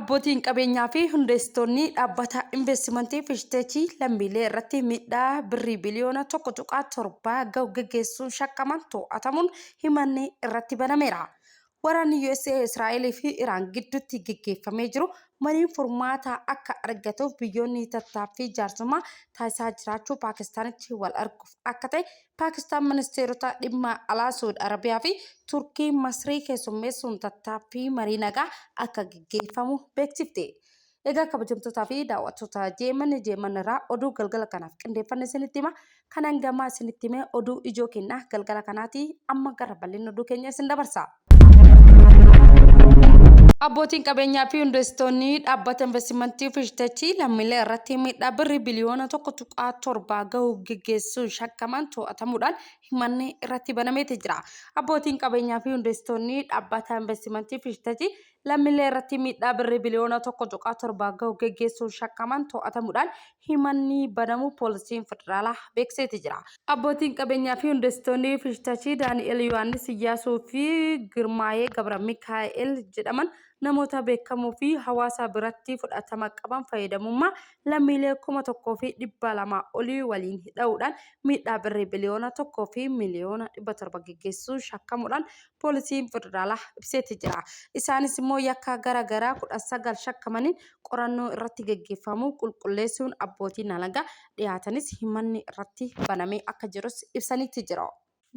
Abbootiin qabeenyaa fi hundeessitoonni dhaabbata investimantii Fiishteechii lammiilee irratti miidhaa birrii biliyoona 1.7 gahu geggeessuun shakkaman to'atamuun himanni irratti banameera. Waraanni USA, Israa'elii fi Iraan gidduutti geggeeffamee jiru mariin furmaata akka argatuuf biyyoonni tattaaffii jaarsummaa taasisaa jiraachuu Paakistaanitti wal arguuf akka ta'e Paakistaan ministeerota dhimma alaa Suud Arabiyaa fi Turkii Masrii keessummeessuun tattaaffii marii nagaa akka geggeeffamu beeksifte. Egaa kabajamtootaa fi daawwattoota JMN JMN irraa oduu galgala kanaaf qindeeffanne isinitti hima. Kan hangamaa isinitti hime oduu ijoo kennaa galgala kanaati. Amma gara bal'ina oduu keenya isin dabarsa. Abbootiin qabeenyaa fi hundeessitoonni dhaabbata investimentii Fiishteechii lammiilee irratti miidhaa birrii biliyoona 1.7 gahu geggeessuun shakkaman to'atamuudhaan himanni irratti banameeti jira. Abbootiin qabeenyaa fi hundeessitoonni dhaabbata investimentii Fiishteechii lammiilee irratti miidhaa birrii biliyoona 1.7 gahu geggeessuun shakkaman to'atamuudhaan himanni banamuu poolisiin federaalaa beeksiseeti jira. Abbootiin qabeenyaa fi hundeessitoonni Fiishtachii Daani'el Yohaannis Iyyaasuu fi Girmaayee Gabra Mikaa'el jedhaman namoota beekamoo fi hawaasa biratti fudhatama qaban fayyadamummaa lammiilee 1,200 olii waliin hidhauudhaan miidhaa birrii biliyoona 1 fi miliyoona 700 geggeessuu shakkamuudhaan poolisiin federaalaa ibseeti jira. Isaanis immoo yakka gara garaa 19 shakkamaniin qorannoo irratti geggeeffamuu qulqulleessuun abbootiin alangaa dhiyaatanis himanni irratti banamee akka jirus ibsaniiti jiru.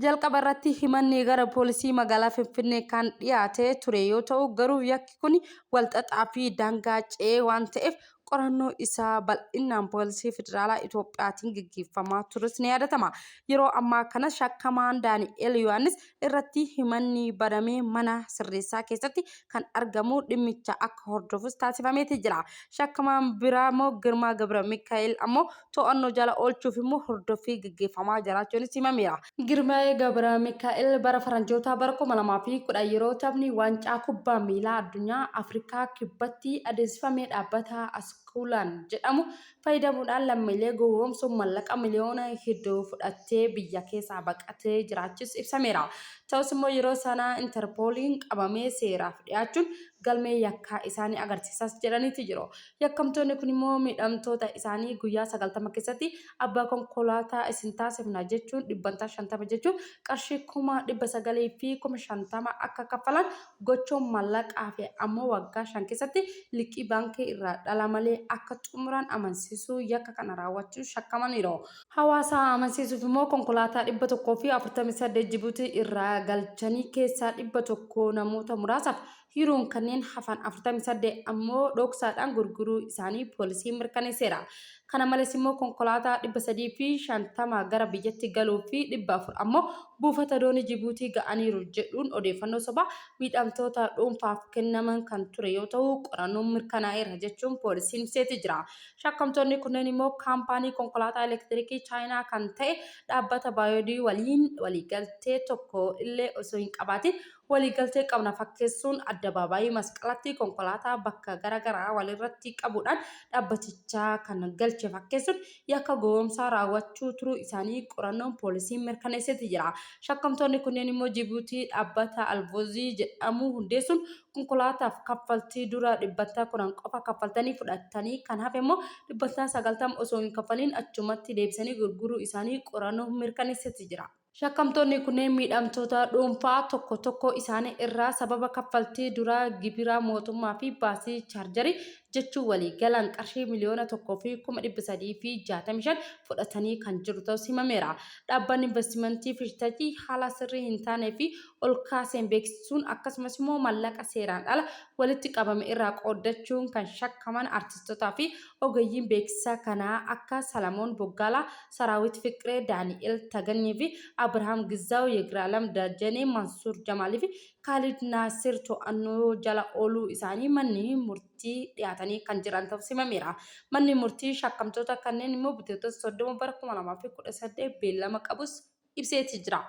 Jalqaba irratti himanni gara poolisii magaalaa Finfinnee kan dhiyaatee ture yoo ta'u garuu yakki kun walxaxaa fi daangaa ce'ee waan ta'eef qorannoo isaa bal'inaan poolisii federaalaa Itoophiyaatiin geggeeffamaa turus ni yaadatama. Yeroo ammaa kana shakkamaan Daani'eel Yohaannis irratti himanni banamee mana sirreessaa keessatti kan argamu dhimmicha akka hordofus taasifameeti jira. Shakkamaan biraa immoo Girmaa Gabra Mikaa'el ammoo to'annoo jala oolchuuf immoo hordoffii geggeeffamaa jiraachuunis himameera. Girmaa'ee Gabra Mikaa'el bara faranjootaa bara 2010 yeroo taphni waancaa kubbaa miilaa addunyaa Afrikaa Kibbatti adeemsifame dhaabbata Askuulaan jedhamu fayyadamuudhaan lammiilee gowwoomsuun mallaqa miliyoona hedduu fudhattee biyya keessaa baqatee jiraachus ibsameera. Ta'us immoo yeroo sana Interpooliin qabamee seeraaf dhiyaachuun galmee yakkaa isaa ni agarsiisas jedhaniiti jiru. Yakkamtoonni kun immoo miidhamtoota isaanii guyyaa 90 keessatti abbaa konkolaataa isin taasifna jechuun dhibbantaa 50 jechuun qarshii 900,000 fi 50,000 akka kaffalan gochuun mallaqa hafe ammoo waggaa 5 keessatti liqii baankii irraa dhala malee akka xumuran amansiisuu yakka kana raawwachuun shakkamaniiru. Hawaasa amansiisuuf immoo konkolaataa 148 Jibuutii irraa galchanii keessaa 100 namoota muraasaaf hiruun kanneen hafan 48 ammoo dhoksaadhaan gurguruu isaanii poolisiin mirkaneesseera. Kana malees immoo konkolaataa 350 gara biyyatti galuu fi 400 ammoo buufata doonii Jibuutii ga'aniiru jedhuun odeeffannoo sobaa miidhamtoota dhuunfaaf kennaman kan ture yoo ta'u qorannoon mirkanaa'eera jechuun poolisiin ibseeti jira. Shakkamtoonni kunneen immoo kaampaanii konkolaataa elektirikii Chaayinaa kan ta'e dhaabbata Baayoodii waliin waliigaltee tokko illee osoo hin qabaatiin waliigaltee qabna fakkeessuun addabaabaayii Masqalatti konkolaataa bakka gara garaa walirratti qabuudhaan dhaabbatichaa kan galche fakkeessuun yakka gowwoomsaa raawwachuu turuu isaanii qorannoon poolisiin mirkaneesseeti jira. Shakkamtoonni kunneen immoo Jibuutii dhaabbata Alvoozii jedhamu hundeessuun konkolaataaf kaffaltii dura dhibbantaa 10 qofa kaffaltanii fudhatanii kan hafe immoo dhibbantaa 90 osoo hin kaffaliin achumatti deebisanii gurguruu isaanii qorannoon mirkaneesseeti jira. Shakkamtoonni kunneen miidhamtoota dhuunfaa tokko tokko isaanii irraa sababa kaffaltii duraa gibiraa mootummaa fi baasii chaarjarii jechuun walii galaan qarshii 1,365,000 fudhatanii kan jiru ta'us himameera. Dhaabbanni investimentii Fiishtajii haala sirrii hin taanee fi ol kaaseen beeksisuun akkasumas immoo mallaqa seeraan ala walitti qabame irraa qooddachuun kan shakkaman artistotaa fi ogeeyyiin beeksisa kanaa akka Salamoon Boggaalaa, Saraawit Fiqiree, Daani'el Taganyii fi Abrahaam Gizaaw, Yegiraalam Dajanee, Mansuur Jamaalii fi Kaalid Naasir to'annoo jala ooluu isaanii manni murtii dhiyaatanii kan jiran ta'us himameera. Manni murtii shakkamtoota kanneen immoo Bitootessa 30 bara 2018 beellama qabus ibseeti jira.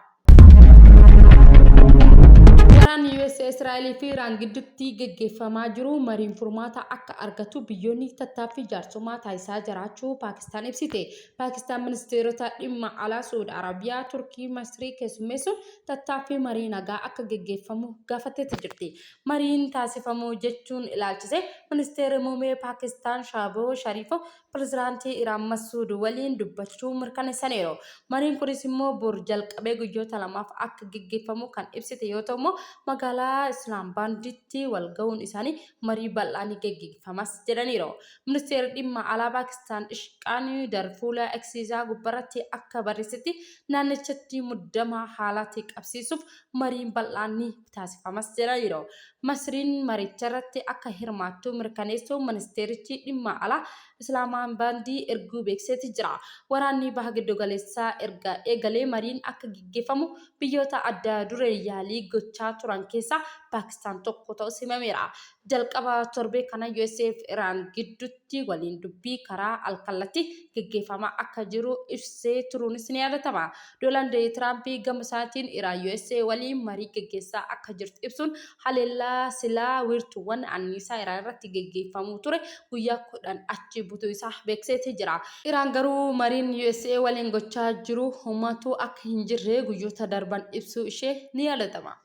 Waraanni US, Israa'elii fi Iraan gidduutti geggeeffamaa jiru mariin furmaata akka argatu biyyoonni tattaaffii jaarsummaa taasisaa jiraachuu Paakistaan ibsite. Paakistaan ministeerota dhimma alaa Su'ud Arabiyaa, Turkii, Masrii keessummeessuun tattaaffii marii nagaa akka geggeeffamu gaafatteetti jirti. Mariin taasifamu jechuun ilaalchisee Ministeerri Muumee Paakistaan Shaaboo Shariifo Pirezidaantii Iraan Masuud waliin dubbachuu mirkaneessaniiru. Mariin kunis immoo bor jalqabee guyyoota lamaaf akka geggeeffamu kan ibsite yoo ta'u immoo magaalaa Islaambaanditti wal gahuun isaanii marii bal'aa ni geggeeffamas jedhaniiru. Ministeerri dhimma alaa Paakistaan Ishqaan Dar fuula X isaa gubbarratti akka barreessetti naannichatti muddama haalaatti qabsiisuuf mariin bal'aan ni taasifamas jedhaniiru. Masriin maricharratti akka hirmaattu mirkaneessuun ministeerichi dhimma alaa Islaamaanbaandii erguu beeksiseeti jira. Waraanni Baha Giddugaleessaa erga eegalee mariin akka geggeeffamu biyyoota adda dureen yaalii gochaa turan keessaa Paakistaan tokko ta'uus himameera. Jalqaba torbee kana USA fi Iraan gidduutti waliin dubbii karaa al-kallattii geggeeffamaa akka jiru ibsee turuunis ni yaadatama. Doonaald Tiraamp gama isaatiin Iraan USA waliin marii geggeessaa akka jirtu ibsuun haleellaa silaa wiirtuuwwan anniisaa Iraan irratti geggeeffamuu ture guyyaa 10 achi butuu isaa beeksiseeti jira. Iraan garuu mariin USA waliin gochaa jiru homaatuu akka hin jirre guyyoota darban ibsuu ishee ni yaadatama.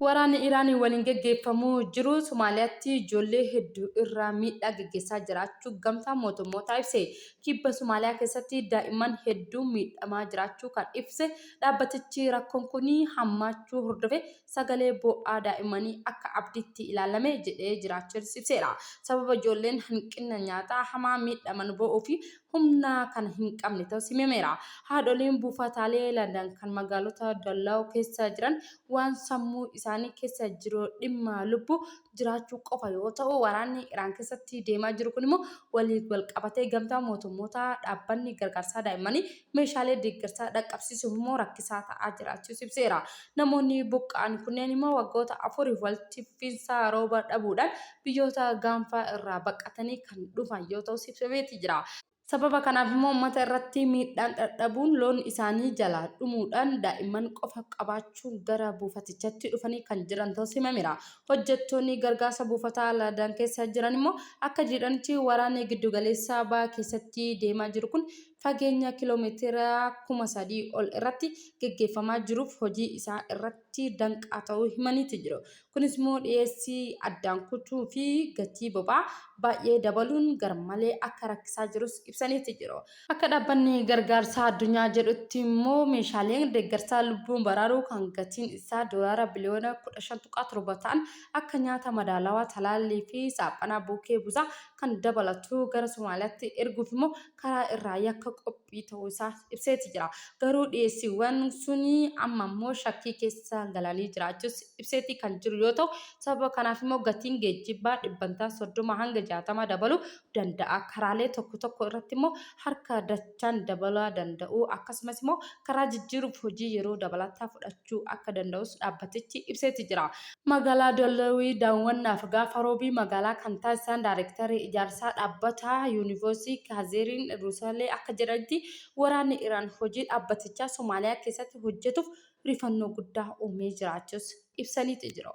Waraanni Iraaniin waliin geggeeffamuu jiru Somaaliyaatti ijoollee hedduu irra miidhaa geggeessaa jiraachuu Gamtaan Mootummootaa ibse. Kibba Somaaliyaa keessatti daa'imman hedduun miidhamaa jiraachuu kan ibse dhaabbatichi rakkoon kun hammaachuu hordofee sagalee boo'aa daa'immanii akka abdiitti ilaalame jedhee jiraachuunis ibseera. Sababa ijoolleen hanqina nyaataa hamaa miidhaman boo'uu fi humna kan hin qabne ta'uus himameera. Haadholiin buufataalee Landan kan magaalota Dallaw keessa jiran waan sammuu isaanii keessa jiru dhimma lubbuu jiraachuu qofa yoo ta'u, waraanni Iraan keessatti deemaa jiru kun immoo waliin wal qabatee gamtaa mootummootaa dhaabbanni gargaarsaa daa'immanii meeshaalee deeggarsaa dhaqqabsiisuuf immoo rakkisaa ta'aa jiraachuus ibseera. Namoonni buqqa'an kunneen immoo waggoota afuriif walitti fufiinsa rooba dhabuudhaan biyyoota gaanfaa irraa baqatanii kan dhufan yoo ta'us ibsameeti jira. Sababa kanaaf immoo uummata irratti miidhaan dhadhabuun loon isaanii jalaa dhumuudhaan daa'imman qofa qabaachuun gara buufatichatti dhufanii kan jiran ta'us himameera. Hojjettoonni gargaarsa buufataa Laadaan keessa jiran immoo akka jedhanitti waraanni giddugaleessa baha keessatti deemaa jiru kun fageenya kiloomeetira 3000 ol irratti geggeeffamaa jiruuf hojii isaa irratti danqaa ta'uu himaniiti jiru. Kunis immoo dhiyeessii addaan kutuu fi gatii boba'aa baay'ee dabaluun garmalee akka rakkisaa jirus ibsaniiti jiru. Akka dhaabbanni gargaarsaa addunyaa jedhutti immoo meeshaaleen deeggarsaa lubbuun baraaruu kan gatiin isaa doolaara biliyoona 15.7 ta'an akka nyaata madaalawaa, talaallii fi saaphanaa bookee busaa kan dabalatu gara Somaaliyaatti erguuf immoo karaa irraa yakka qophii ta'uu isaa ibseeti jira. Garuu dhiyeessiiwwan suni amma immoo shakkii keessa galanii jiraachuus ibseeti kan jiru yoo ta'u, sababa kanaaf immoo gatiin geejjibaa dhibbantaa 30 hanga 60 dabaluu danda'a. Karaalee tokko tokko irratti immoo harka dachaan dabalaa danda'u. Akkasumas immoo karaa jijjiiruuf hojii yeroo dabalataa fudhachuu akka danda'us dhaabbatichi ibseeti jira. Magaalaa Dollawii daawwannaaf gaafa Roobii magaalaa kan taasisan Daarektarri Ijaarsaa Dhaabbata Yuunivoosii Kaazeeriin Ruusalee akka jedhanitti, waraanni Iraan hojii dhaabbatichaa Somaaliyaa keessatti hojjetuuf rifannoo guddaa uumee jiraachuus ibsaniiti jiru.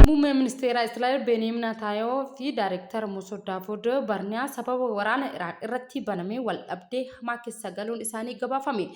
Muummee Ministeeraa Israa'el Beniyaam Naataayoo fi Daarektara Mossad Daavood Barniyaa sababa waraana Iraan irratti banamee waldhabdee hamaa keessa galuun isaanii gabaafame.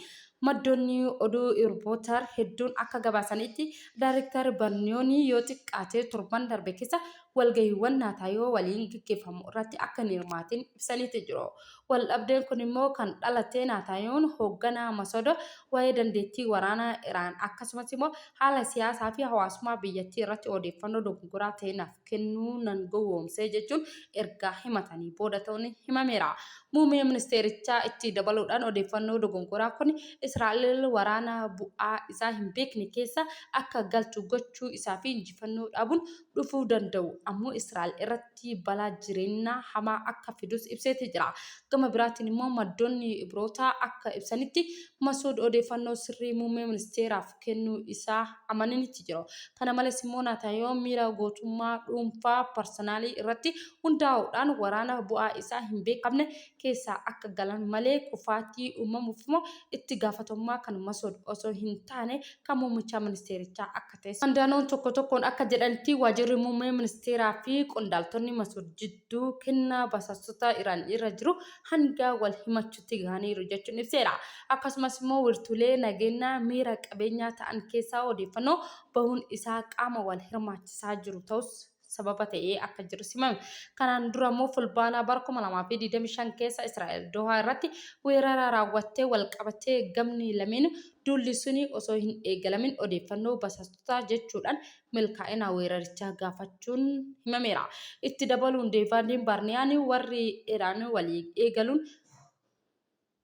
Maddoonni oduu Irpootar hedduun akka gabaasanitti, Daarektar Barniyoon yoo xiqqaate torban darbe keessa walgahiiwwan Naataayoo waliin gaggeeffamu irratti akka hin hirmaatin ibsaniiti jiru. Waldhabdeen kun immoo kan dhalate Naataayoon hoogganaa Masood waa'ee dandeettii waraanaa Iraan akkasumas immoo haala siyaasaa fi hawaasummaa biyyattii irratti odeeffannoo dogongoraa ta'e naaf kennuu nan gowwoomse jechuun erga himatanii booda ta'uun himameera. Muummee ministeerichaa itti dabaluudhaan odeeffannoo dogongoraa kun Israa'el waraana bu'aa isaa hin beekne keessa akka galchu gochuu isaa fi injifannoo dhabuun dhufuu danda'u ammoo Israa'el irratti balaa jireenyaa hamaa akka fidus ibseeti jira. Gama biraatiin immoo maddoonni Ibrootaa akka ibsanitti Masuud odeeffannoo sirrii muummee ministeeraaf kennuu isaa amananiiti jiru. Kana malees immoo Naataaniyoo miira gootummaa dhuunfaa, parsanaalii, irratti hundaa'uudhaan waraana bu'aa isaa hin beekamne keessaa akka galan malee kufaatii uumamuuf immoo itti gaafatamummaa kan Masood osoo hin taane kan muummicha ministeerichaa akka ta'es Andaanoon tokko tokkoon akka jedhanitti waajirri muummee ministeeraa fi qondaaltonni Masood jidduu kennaa basaastota Iraan irra jiru hanga wal himachuutti gahaniiru jechuun ibseera. Akkasumas immoo wiirtuulee nageenyaa miira qabeenyaa ta'an keessaa odeeffannoo bahuun isaa qaama wal hirmaachisaa jiru ta'us sababa ta'ee akka jirus himame. Kanaan dura immoo Fulbaana bara 2025 keessa Israa'el Dohaa irratti weerara raawwattee walqabatee gamni lameenuu duulli suni osoo hin eegalamin odeeffannoo basaastotaa jechuudhaan milkaa'ina weerarichaa gaafachuun himameera. Itti dabaluun Deevaandiin Baarniyaan warri Iraan waliin eegaluun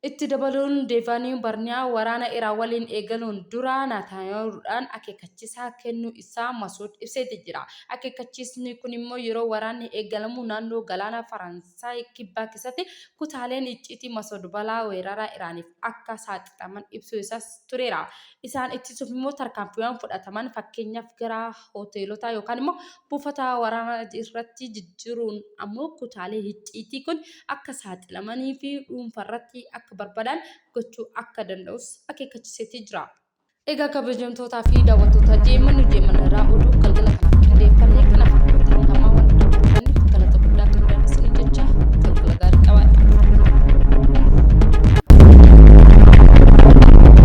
Itti dabaluun Deevaaniin Barniyaa waraana Iraan waliin eegaluun dura Naataaniyaahuudhaan akeekkachiisa kennuu isaa Masuud ibseeti jira. Akeekkachiisni kunimmoo yeroo waraanni eegalamu naannoo galaana Faransaay Kibbaa keessatti kutaaleen icciitii Masuud balaa weerara Iraaniif akka saaxilaman ibsuu isaas tureera. Isaan ittisuuf immoo tarkaanfiiwwan fudhataman fakkeenyaaf gara hoteelotaa yookaan immoo buufata waraanaa irratti jijjiiruun ammoo kutaalee hicciitii kun akka saaxilamanii fi dhuunfarratti akka barbadaan gochuu akka danda'us akeekkachiiseetii jira. Egaa kabajamtootaa fi daawwattoota JMN JMN irraa oduu galgala kana.